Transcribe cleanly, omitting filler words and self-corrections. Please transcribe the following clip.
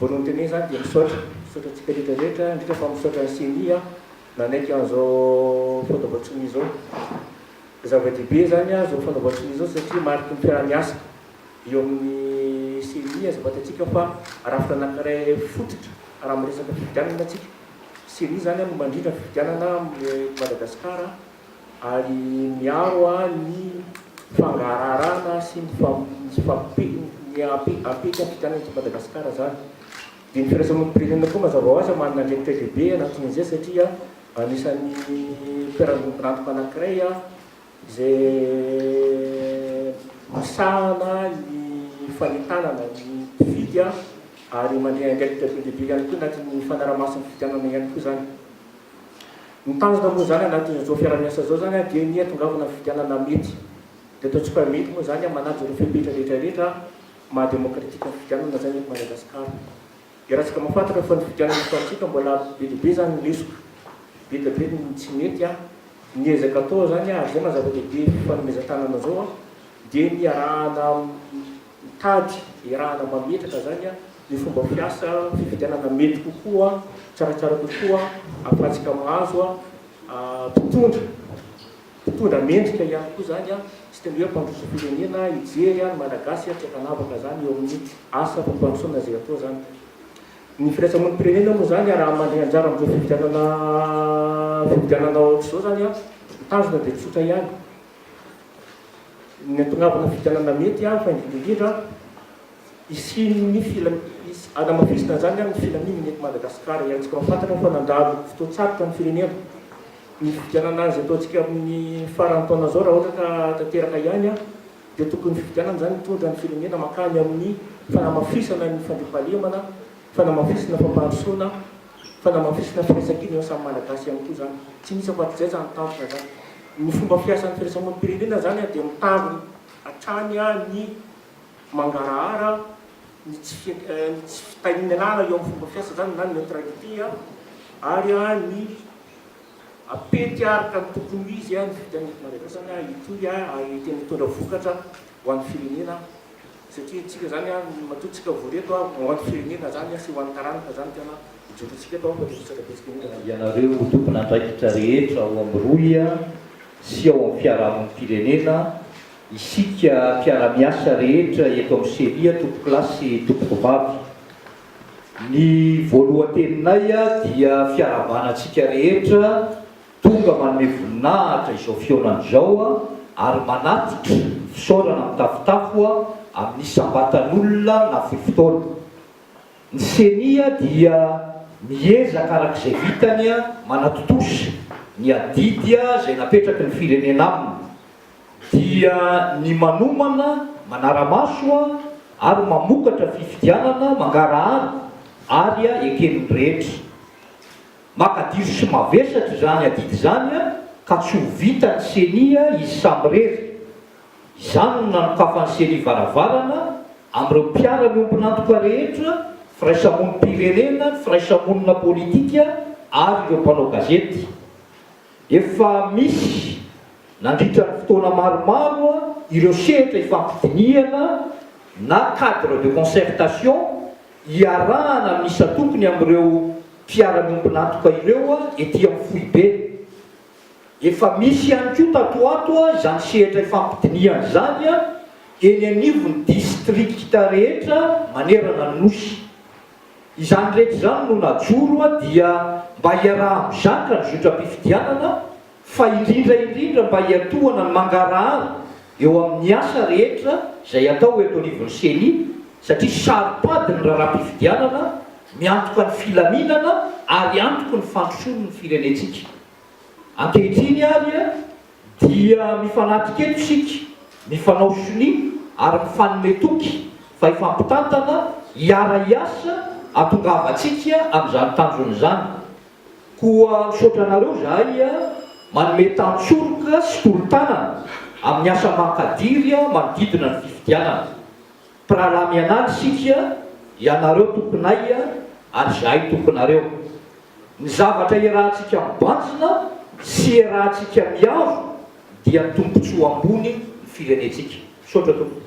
Voalohany teny zany dia misaotra, misaotra antsika rehetra rehetra, indrindra fa misaotra ny Ceni nanaiky an'izao fanaovan-tsonia izao. Zava-dehibe zany izao fanaovan-tsonia izao satria mariky ny fiaraha-miasa eo amin'ny Ceni, aza fantatsika fa rafitra anankiray fototra raha miresaka fifidianana tsika. Ceni zany no mandrindra ny fifidianana eto Madagasikara ary miaro ny fangaraharahana sy ny ny ampeka fifidianana eto Madagasikara zany. Dia ny firaisamonim-pirenena koa mazava ho azy manana andraikitra lehibe anatin'izay satria anisan'ny mpiara-miombon'antoka anankiray izay misahana ny fanentanana ny mpifidy ary mandray andraikitra be dia be ihany koa anatin'ny fanaraha-maso ny fifidianana ihany koa izany. Ny tanjona moa izany anatin'izao fiaraha-miasa izao izany dia ny hahatongavana amin'ny fifidianana mety. Dia ataontsika hoe mety moa izany manaja ireo fepetra rehetra rehetra maha demokratika ny fifidianana izany eto Madagasikara. Iarahantsika mahafantatra fa ny fifidianana eto amintsika mbola be dia be izany ny lesoka, be dia be ny tsy mety, ny ezaka atao izany ary izay maha zava-dehibe fifanomezan-tanana izao dia ny iarahana mitady, iarahana mametraka izany ny fomba fiasa fifidianana mety kokoa, tsaratsara kokoa ahafahantsika mahazo mpitondra, mpitondra mendrika ihany koa izany, tsy tena hoe mpandroso firenena hijery ny Malagasy tsy ankanavaka izany eo amin'ny asa fampandrosoana izay atao izany. Ny firaisamonim-pirenena moa izany raha mandray anjara amin'izao fifidianana fifidianana ohatr'izao izany, ny tanjona dia tsotra ihany, ny hahatongavana fifidianana mety fa indrindra indrindra hisian'ny filam hanamafisina izany ny filaminana eto Madagasikara. Iarahantsika mahafantatra fa nandalo fotoan-tsarotra ny firenena. Ny fifidianana izay ataontsika amin'ny faran'ny taona izao raha ohatra ka tanteraka ihany dia tokony ny fifidianana izany hitondra ny firenena mankany amin'ny fanamafisana ny fandriampahalemana, fanamafisana fampandrosoana, fanamafisana firaisankina eo samy Malagasy ihany koa izany. Tsy misy afa-tsy izay izany tanjona izany. Ny fomba fiasan'ny firaisamonim-pirenena izany dia mitandro hatrany ny mangarahara, ny tsy ny tsy fitahiana eo amin'ny fomba fiasa izany na ny neutralité ary ny apety araka ny tokony ho izy ny fifidianana eto Madagasikara hitohy ary tena hitondra vokatra ho an'ny firenena satria tsika izany matoa tsika vory eto ho an'ny firenena izany sy ho an'ny taranaka izany tena hijoroantsika eto fa dia misaotra betsaka indrindra. Ianareo tompon'andraikitra rehetra ao amin'ny Rohy sy ao amin'ny fiarahamonim-pirenena, isika mpiara-miasa rehetra eto amin'ny Ceni tompokolahy sy tompokovavy. Ny voalohan-teninay dia fiarahabana antsika rehetra tonga manome voninahitra izao fihaonana izao ary manatitra fisaorana mitafotafo amin'ny isam-batan'olona nafoy fotoana. Ny Ceni dia miezaka araka izay vitany manatontosa ny adidy izay napetraky ny firenena aminy. dia ny manomana, manara-maso ary mamokatra fifidianana mangarahara ary eken'ny rehetra. Makadiry sy mavesatra izany adidy izany ka tsy ho vitan'ny Ceni izy samirery. Izany no nanokafan'ny Ceni varavarana amin'ireo mpiara-miombon'antoka rehetra, firaisamonim-pirenena, firaisamonina politika ary ireo mpanao gazety. Efa misy nandritra ny fotoana maromaro ireo sehatra ifampidinihana na cadre de concertation iarahana amin'ny isan-tokony amin'ireo mpiara-miombon'antoka ireo ety amin'ny foibe. Efa misy ihany koa tato ho ato izany sehatra ifampidinihana izany eny anivon'ny distrikta rehetra manerana ny Nosy. Izany rehetra izany no najoro dia mba hiaraha-mizaka ny zotram-pifidianana fa indrindra indrindra mba hiantohana ny mangarahara eo amin'ny asa rehetra izay atao eto anivon'ny Ceni satria saro-pady ny raharaham-pifidianana, miantoka ny filaminana ary antoky ny fandrosoan'ny firenentsika. Ankehitriny ary dia mifanatrika eto isika, mifanao sonia ary mifanome toky fa hifampitantana, hiara-hiasa hahatongavantsika amin'izany tanjona izany. Koa misaotra anareo izahay manome tantsoroka sy tolo-tanana amin'ny asa mankadiry manodidina ny fifidianana. Mpirahalahy mianala isika, ianareo tomponay ary izahay tomponareo. Ny zavatra iarahantsika mibanjina sy iarahantsika miaro dia ny tombontsoa ambony ny firenentsika. Misaotra tompoko.